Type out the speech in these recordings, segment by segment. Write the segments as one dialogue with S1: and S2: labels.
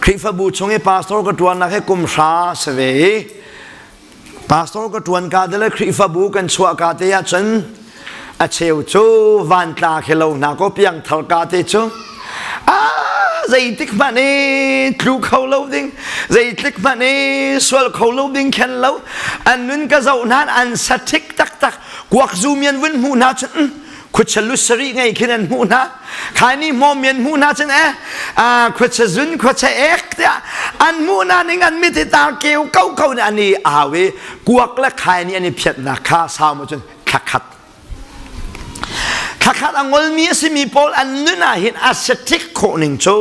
S1: Khrihfabu chung i pastor ka ṭuannak hi kum hra si ve i pastor ka ṭuan ka te le Khrihfabu kan chuah ka te ahcun a cheu cu vantla khi lo hna ko piangthar ka te cu ah zeitik hmanh i tlu kho lo ding zeitik hmanh i sual kho lo ding khen lo an nun ka zoh hna an saṭhik taktak kuak zu mian vun hmuh hna cun khuacha lu sarih ngei khin an hmuh hna khaini hmawm an hmuh hna cun eh khuacha zun khuacha ek tiah an hmuh hna ning an mit i tar keu ko ko nih an i au i kuak le khaini an i phiatnak kha sau mu cun thlakhat thlakhat a ngolmi a simi pawl an nun ah hin a saṭhik khawh ning cu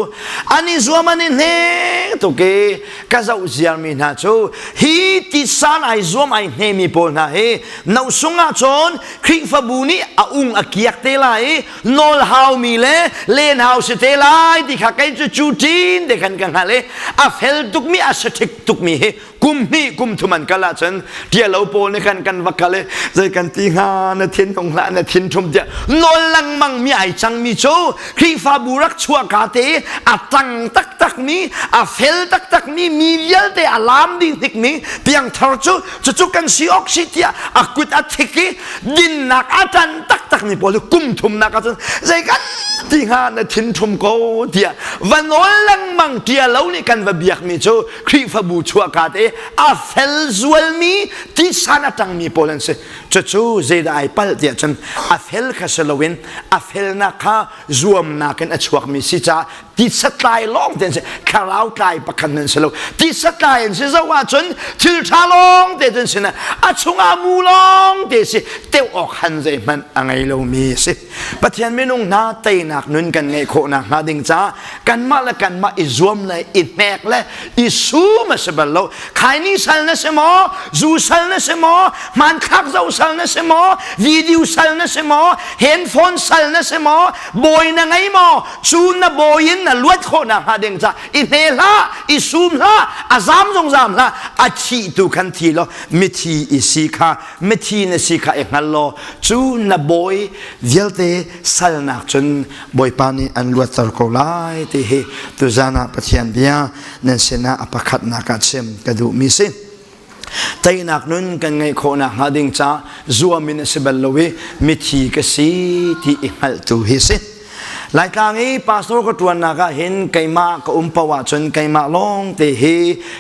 S1: an i zuam an i hne tuk i ka zoh ziarmi hna cu hi tisan ai zuam ai hnemi pawl hna hi nosung ah cun Khrihfabu nih a ung a kiak te lai i nawl haumi le len hau si te lai ti kha kei cu cu ṭin te khan ka hngalh i a fel tukmi a saṭhik tukmi hi kum hnih kum thum an kal ahcun ṭialo pawl nih khan kan va kal i zei kan ti hnga na thin hung hlah na thin ṭhum tiah nawl lengmang mi ai cangmi cu Khrihfabu rak chuahka te i a ṭang taktakmi a fel taktakmi mi vialte a laam dih hnikmi piangthar cu cucu kan si awk si tiah a kut a thik i dinnak a ṭan taktakmi pawl cu kum thumnak ahcun zei kan ti hnga na thin ṭhum ko tiah va nawl lengmang ṭia lo nih kan va biakmi cu Khrihfabu chuahka te a fel zualmi tisan a ṭangmi pawl an si cucu zeidah ai palh tiah cun a fel kha si loin a felnak kha zuamnak in a chuakmi si caah titsa tlai lawng te an si thlarau tlai pakhat nan si lo titsa tlai an si zoh ahcun thil ṭha lawng te cun sin a chungah mu lawng te si teuh awk han zeihmanh a ngei lomi a si Pathian minung hna teinak nun kan ngeih khawh nak hnga ding caah kanmah le kanmah i zuam le i hnek le i sum a si bal lo khaini sal na si maw zu sal na si maw hmanthlak zoh sal na si maw video sal na si maw handphone sal na si maw bawi na ngei maw cu na bawi in na luat khawh nak hnga ding ca i hne hlah i sum hlah a zam zong zam hlah a thi tu khan thi law mithi i si kha mithi na si kha i hngal law cu na bawi vialte salnak cun Bawipa nih an luatter ko lai ti hi tuzan ah Pathian bia nan sinah a pakhatnak ah chim ka duhmi si. Teinak nun kan ngeih khawhnak hnga ding ca zuam in a si bal lo i mithi ka si ti i hngalhtu hi si. Laitlang i pastor ka ṭuannak ah hin keimah ka um paoh ahcun keimah lawng te hi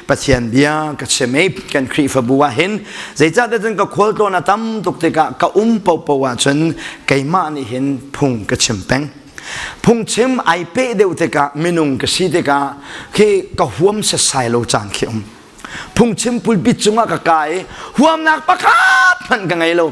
S1: Pathian bia ka chim i kan Khrihfabu ah hin zeicahtiah cun ka khualtlawn a tam tuk tikah ka um paohpaoh ahcun keimah nih hin phung ka chim peng. Phungchim ai peh deuh tikah minung ka si tikah khi ka huam setsai lo caan khi um. Phungchim pulpit cungah ka kai i huamnak pakhat hmanh ka ngei lo.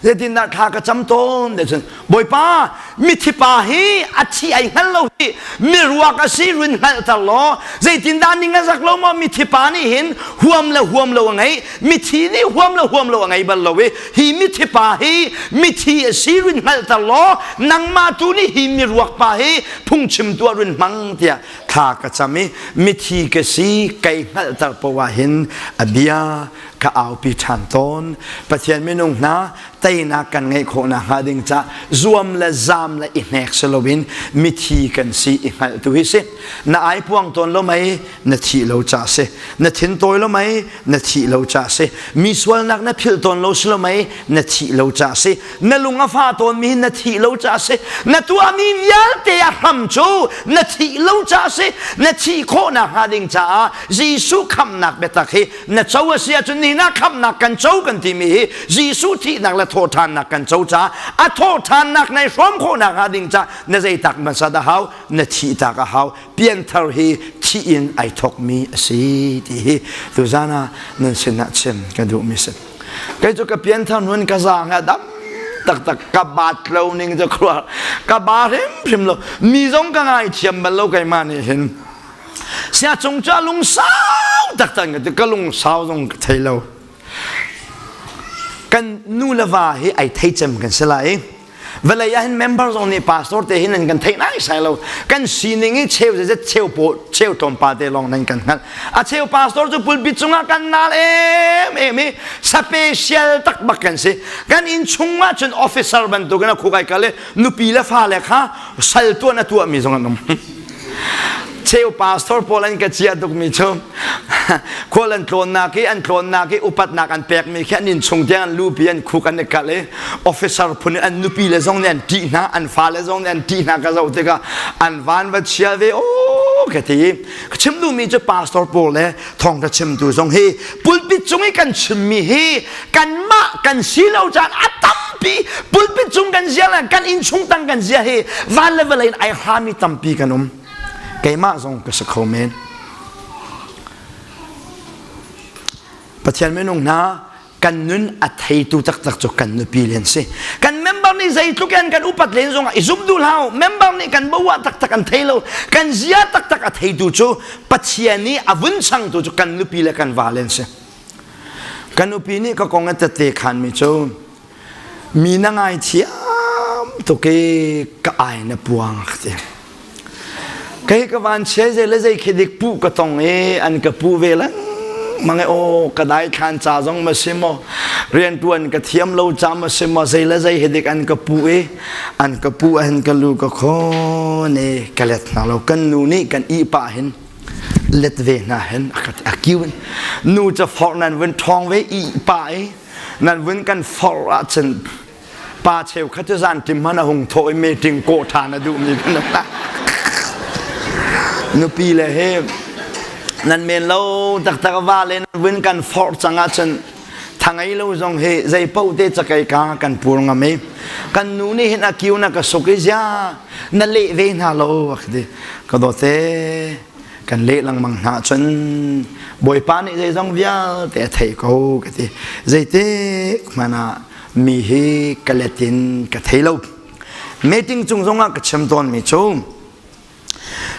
S1: Zeitindah thla ka cam tawn te cun Bawipa mithi pa hi a thi ai hngal lo hi miruak a si run hngalhter law zeitindah ning a zak lo maw mithi pa nih hin huam le huam lo a ngei mithi nih huam le huam lo a ngei bal lo i hi mithi pa hi mithi a si run hngalhter law nangmah tu nih hi miruak pa hi phungchim tuah run hmang tiah thla ka cam i mithi ka si kei hngalhter poah hin a bia ka aupi ṭhan tawn Pathian minung hna teinak kan ngeih khawh nakhnga ding ca zuam le zaam le i hnek si loin mithi kan si i hngalhtu hi si na ai puang tawn lo mei na thih lo ca si na thin tawi lo mei na thih lo ca si mi sualnak na philh tawn lo si lo mei na thih lo ca si na lung a fa tawn mi na thih lo ca si na tuahmi vialte a hram cu na thih lo ca si na thih khawh nakhnga ding caah Jesuh khamhnak biatak hi na co a si ahcun nihin ah khamhnak kan co kan timi hi Jesuh thihnak le thawhṭhannak kan co caah a thawhṭhannak nai hrawm khawh nakhnga ding caah na zeitak hmasa dah hau na thihtak a hau pianthar hi thih in ai thawkmi a si ti hi tuzan ah nan sinah chim ka duhmi si kei cu ka pianthar nun ka zaang a dam taktak ka bat lo ning cu khuar ka ba hrimhrim lo mi zong ka ngai thiam bal lo keimah nih hin sia cung cu a lungsau taktak ka ti ka lungsau zong ka thei lo kan nu le va hi ai thei cem kan si lai vawlei ah hin member zong nih pastor te hin nan kan theih nai sai lo kan sining i cheu zet cheu po cheu tlawmpal te lawng nan kan hngalh a cheu pastor cu pulpit cungah kan nal em em i special tak bak kan si kan inn chung ah cun officer bantukin a khukai kal i nupi le fale kha sal tuan a tuahmi zong an um. Cheu pastor pawl an ka chia tukmi cu khual an tlawnnak i an tlawnnak i upatnak an pekmi khi an innchung tiang an lupi an khuk an i kalh i officer phun in an nupi le zong nih an ṭih hna an fale zong nih an ṭih hna ka zoh tikah an van va chia ve aw ka ti ka chim duhmi cu pastor pawl le thawngṭha chimtu zong hi pulpit cung i kan chimmi hi kanmah kan si lo caan a tampi pulpit cung kan zia le kan innchung tang kan zia hi van le vawlei in ai hrami tampi kan um keimah zong ka si kho men Pathian minung hna kan nun a theitu taktak cu kan nupi len si kan member nih zeitluk in kan upat len zongah i zum duh hlah member nih kan bawa taktak an thei lo kan zia taktak a theitu cu Pathian nih a vun changtu cu kan nupi le kan va len si kan nupi nih ka kong a tette khan mi cu mi na ngai thiam tuk i ka ai na puang ka ti kei ka van chia zei le zei khi dik pu ka tong i an ka pu ve lengmang i aw ka dai thlan ca zong ma si maw riantuan ka thiam lo ca ma si maw zei le zei hi dik an ka pu i an ka pu ahin ka lu ka khawn i ka let hna lo kan nu nih kan ih pah hin let ve hna hin a kiu in nu ca forh nan vun ṭhawng ve ih pah i nan vun kan forh ahcun pa cheukhat cu zan tim hmanh a hung thawh i meeting kawh ṭhan a duhmi kan um nupi le he nan men lo taktak va le nan vun kan forh cang ahcun thangei lo zong hi zei paoh te cakei ka kan pur ngam i kan nu nih hin a kiu na ka suk i zia na leh ve hna lo ti ka dawte kan leh lengmang hna cun Bawipa nih zeizong vialte a theih ko ka ti zeitik hmanh ah mi hi ka let in ka thei lo meeting cung zongah ka chim tawnmi cu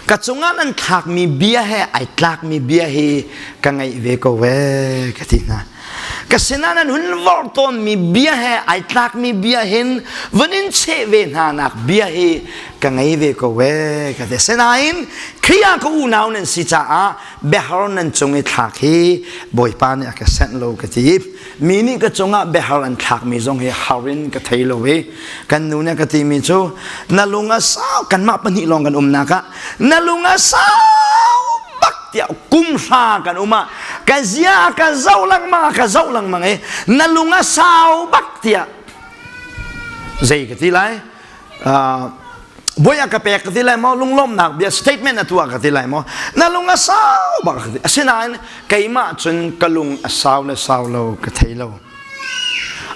S1: ka cungah nan thlakmi bia he ai tlakmi bia hi ka ngaih ve ko ve ka ti hna ka sinah nan hun vorh tawnmi bia he ai tlakmi bia hin vun in cheh ve hna nak bia hi ka ngei ve ko ve ka ti sinain Khrih ah ka unau nan si caah biahar nan cung i thlak hi Bawipa nih a ka senh lo ka ti mi nih ka cungah biahar an thlakmi zong hi har in ka thei lo i kan nu nih ka timi cu na lung a sau kanmah pahnih lawng kan umnak ah na lung a sau bak tiah kum hra kan um ah ka zia ka zoh lengmang ka zoh lengmang i na lung a sau bak tiah zei ka ti lai buai a ka pek ka ti lai maw lunglawmnak bia statement a tuah ka ti lai maw na lung a sau bak ka ti asinain keimah cun ka lung a sau le sau lo ka thei lo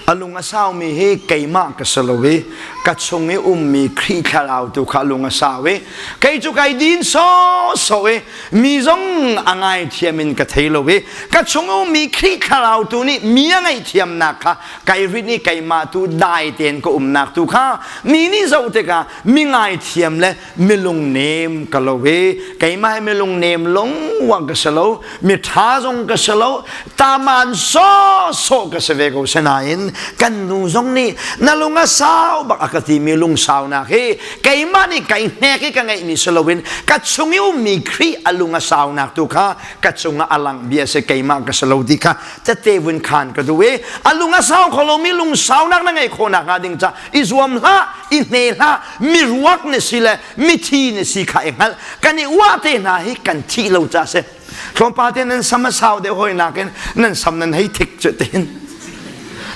S1: a lung a saumi hi keimah ka si lo i ka chung i ummi Khrih thlarau tu kha lung a sau i kei cu kai din sawsawh i mi zong a ngaithiam in ka thei lo i ka chung ummi Khrih thlarau tu nih mi a ngaihthiamnak kha kai rit i keimah tu dai tein ka umnak tu kha mi nih zoh tikah mi ngaithiam le mi lungnem ka lo i keimah hi mi lungnem lungwang ka si lo mi ṭha zong ka si lo taman sawsawh ka si ve ko sinain kan nu zong nih na lung a sau bak a ka timi lungsaunak hi keimah nih kai hnek i ka ngeihmi si loin ka chung i ummi Khrih a lung a saunak tu kha ka cungah a langh bia si keimah ka si lo ti kha tete vun khan ka duh i a lung a sau kho lomi lungsaunak na ngeih khawhnak hnga ding ca i zuam hlah i hne hlah miruak na si le mithi na si kha i hngalh kan i uah te hna hi kan thih lo ca si tlawmpal te nan sam a sau deuh hoi nakin nan sam nan hei thik cu tin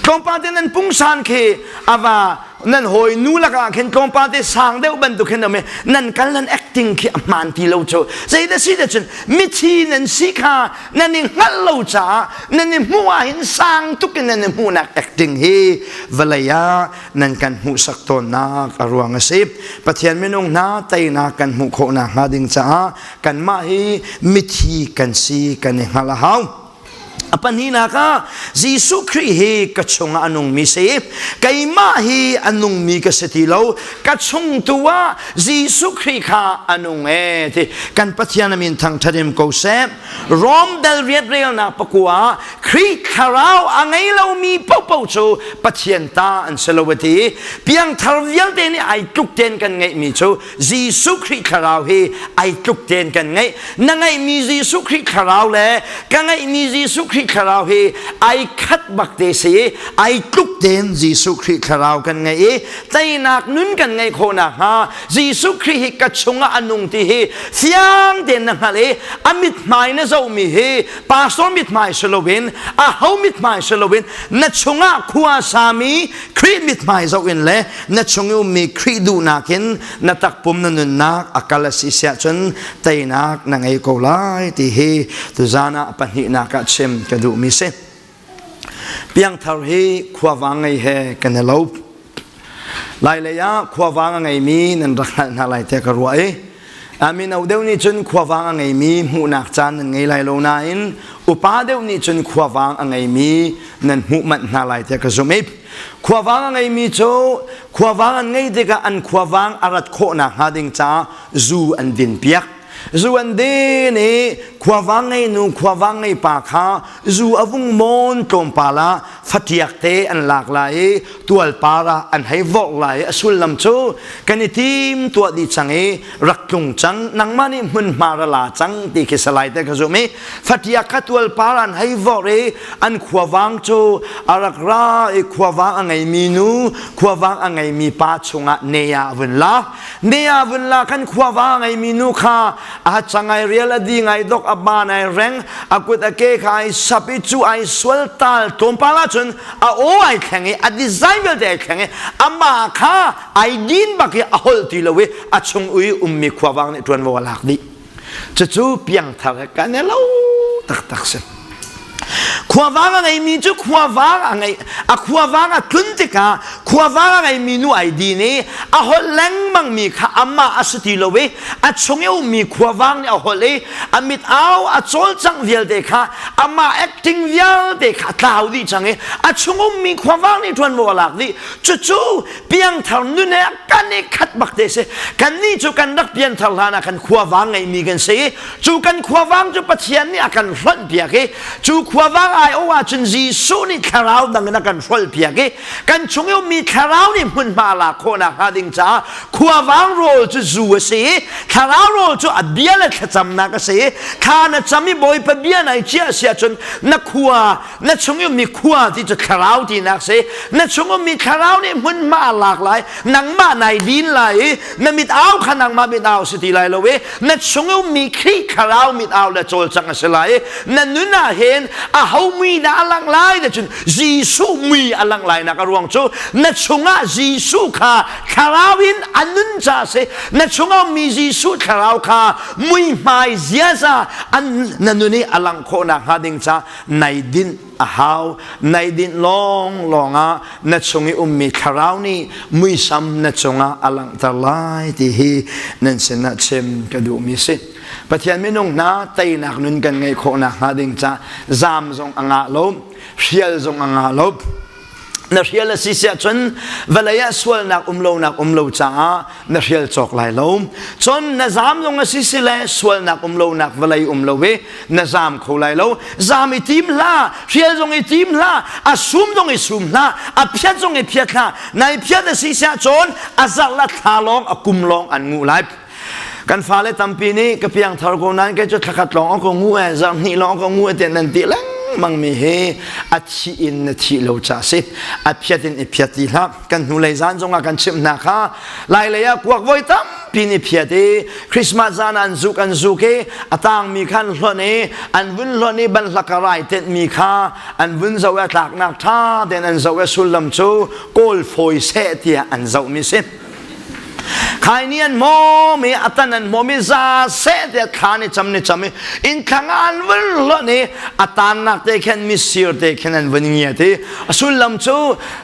S1: tlawmpal te nan pungsan khi ava nan hawi nu lakah khin tlawmpal te sang deuh bantuk khin um i nan kal nan acting khi a hmaan ti lo cu zei da si da cun mithi nan si kha nan i hngalh lo caah nan i hmuh ah hin sang tuk in nan i hmuhnak acting hi vawlei ah nan kan hmuhsak tawnnak a ruang a si Pathian minung hna teinak kan hmuh khawh nakhnga ding caah kanmah hi mithi kan si kan i hngalh a hau A pahnihnak ah Jesuh Khrih hi ka chungah a nungmi si. Keimah hi a nungmi ka si ti lo. Ka chung tu ah Jesuh Khrih kha a nung e ti kan Pathian a min thangṭhat in ko seh. Rom dal riat relnak pakua Khrih thlarau a ngei lomi paohpaoh cu Pathian ta an si lo a ti. Piangthar vialte nih ai tluk tein kan ngeihmi cu Jesuh Khrih thlarau hi ai tluk tein kan ngeih. Na ngeihmi Jesuh Khrih thlarau le ka ngeihmi Jesuh Khrih Khrih thlarau hi ai khat bak te si i ai tluk tein Jesuh Khrih thlarau kan ngei i teinak nun kan ngeih khawh nakhnga Jesuh Khrih hi ka chungah a nung ti hi fiang tein na hngalh i a mithmai na zohmi hi pastor mithmai si loin aho mithmai si loin na chungah khua sami Khrih mithmai zoh in le na chung i ummi Khrih duhnak in na takpum na nunnak a kal a si siah cun teinak na ngei ko lai ti hi tuzan ah pahnihnak ah chim ka duhmi si. Piangthar hi khuavang ngei he kan i lo. Lailei ah khuavang a ngeimi nan rak hngalh hna lai tiah ka ruah i mino deuh nih cun khuavang a ngeimi hmuhnak caan nan ngei lai lo nain upa deuh nih cun khuavang a ngeimi nan hmuh manh hna lai tiah ka zumh i khuavang a ngeimi cu khuavang an ngei tikah an khuavang a rat khawhnak hnga ding caah zu an din piak. Zu an din i khuavang ngei nu khuavang ngei pa kha zu a vung mawn tlawmpal ah fatiak te an lak lai i tualpar ah an hei vorh lai i a sullam cu kan i tim tuah dih cang i rak tlung cang nangmah nih hmunhma ra la cang ti khi salai te ka zum i fatiak kha tualpar an hei vorh i an khuavang cu a rak ra i khuavang a ngeimi nu khuavang a ngeimi pa chungah ne ah vun la. Ne a vun la kan khuava ngeimi nu kha a cangai rial a di ngai dok a ban ai reng a kut a ke kha ai sap i cu ai sual tal tlawmpal ahcun a aw ai thleng i a design vialte ai thleng i amah kha ai din bak i a holh ti lo i a chung ui ummi khuavang nih ṭuanvo a lak dih. Cucu piangthar he kan i lo taktak si. Khuavang a ngeimi cu khuavang a ngei a khuavang a tlun tikah khuavang a ngeimi nu ai din i a holh lengmang mi kha amah a si ti lo i a chung i ummi khuavang nih a holh i a mit au a cawlcangh vialte kha amah acting vialte kha a tlau dih cang i a chung ummi khuavang nih ṭuanvo a lak dih. Cucu piangthar nun he kan i khat bak te si. Kannih cu kan rak pianthar hlan ah kan khuavang ngeimi kan si i cu kan khuavang cu Pathian nih a kan hlonh piak i cu khuavang aiawh ahcun Jesuh nih thlarau dang in a kan hrolh piak i kan chung i ummi thlarau nih hmunhma a lak khawhnak hnga ding caah khuavang rawl cu zu a si i thlarau rawl cu a bia le thlacamnak a si i thla na cam i Bawipa bia nai ciah si ahcun na khua na chung i ummi khua ti cu thlarau tinak si. Na chung ummi thlarau nih hmunhma a lak lai, nangmah nai din lai i na mit au kha nangmah mit au si ti lai lo i na chung i ummi Khrih thlarau mit au le cawlcangh a si lai i na nun ah hin aho mui dah a langh lai ti cun Jesuh mui a langh lai nak a ruang cu na chungah Jesuh kha thlarau in a nun ca a si. Na chungah ummi Jesuh thlarau kha muihmai ziaza an na nun i a langh khawh nakhnga ding ca nai dinh a hau. Nai dinh lawnglawng ah na chung i ummi thlarau nih muisam na cungah a langhter lai ti hi nan sinah chim ka duhmi si. Pathian minung hna teinak nun kan ngeih khawh nakhnga ding ca zaam zong a ngah lo, hrial zong a ngah lo. Na hrial a si siah cun vawlei ah sualnak um lonak um lo caah na hrial cawk lai lo. Cun na zaam zong a si si le sualnak um lonak vawlei um lo i na zaam kho lai lo. Zaam i tim hlah, hrial zong i tim hlah, a sum zong i sum hlah, a phiat zong i phiat hlah. Nai phiat a si siah cun a zarh la thla lawng a kum lawng an nguh lai. Kan fale tampi nih ka piangthar ko nain kei cu thlakhat lawng a ka ngu e, zarhhnih lawng a ka ngu e tiah nan ti lengmang mi hi a thih in na thih lo ca si. A phiat in i phiat ti hlah. Kan hnulei zan zongah kan chimh hna kha Lailei ah kuak voi tampi in i phiat i Christmas zan an zuk an zuk i a tangmi kha an hlonh i an vun hlonh i banhla ka rai tenhmi kha an vun zoh i a tlaknak ṭha tein an zoh i a sullam cu kawl fawi seh tiah an zohmi si. Khaini an hmawm i a tan an hmawm i za seh tiah thla ni cam ni cam i inn thlang ah an vun hlonh i a tannak te khin misir te khin an vun ngiat i a sullam cu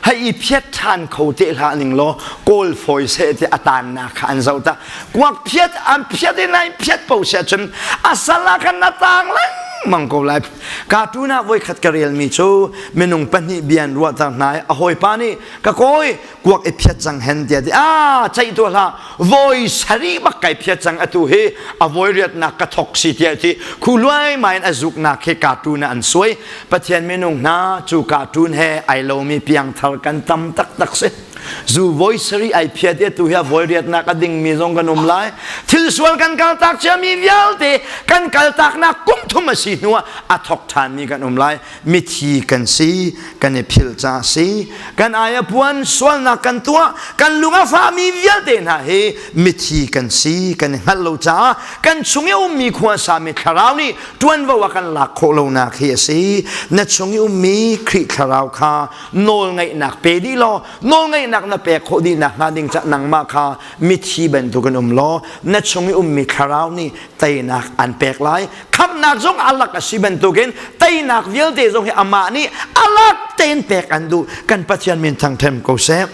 S1: hei i phiat ṭhan kho te hlah ning law kawl fawi seh ti a tannak kha an zoh ta kuak phiat an phiat in ai phiat po sia cun a sal ah khan na tang lengmang ko lai cartoon ah voikhat ka relmi cu minung pahnih bian ruahter hna i a hawipa nih ka kawi kuak i phiat cang hen tiah ti a ceih tu hlah voi sarih bak kai phiat cang atu hi a voi riatnak ka thok si tiah ti khu luai mai in a zuknak hi cartoon ah an suai. Pathian minung hna cu cartoon he ai lomi piangthar kan tam taktak si. Zu voi sari ai phiat i atu hi a voi riatnak a dingmi zong kan um lai. Thil sual kan kaltak ciami vialte kan kaltaknak kum thum a si hnuah a thok ṭhanmi kan um lai. Mithi kan si, kan i philh ca a si. Kan ai a puan sualnak kan tuah, kan lung a fahmi vialte hna hi mithi kan si, kan i hngalh lo caah kan chung i a ummi khua sami thlarau nih ṭuanvo a kan lak khawh lonak hi a si. Na chung i ummi Khrih thlarau kha nawlngeihnak pe dih law nawlngeihnak na pek khawh dih nak hnga ding cah nangmah kha mithi bantukin um law na chung i ummi thlarau nih teinak an pek lai. Khamhnak zong alak a si bantukin teinak vialte zong hi amah nih alak tein pek an duh. Kan Pathian min thangthem ko seh.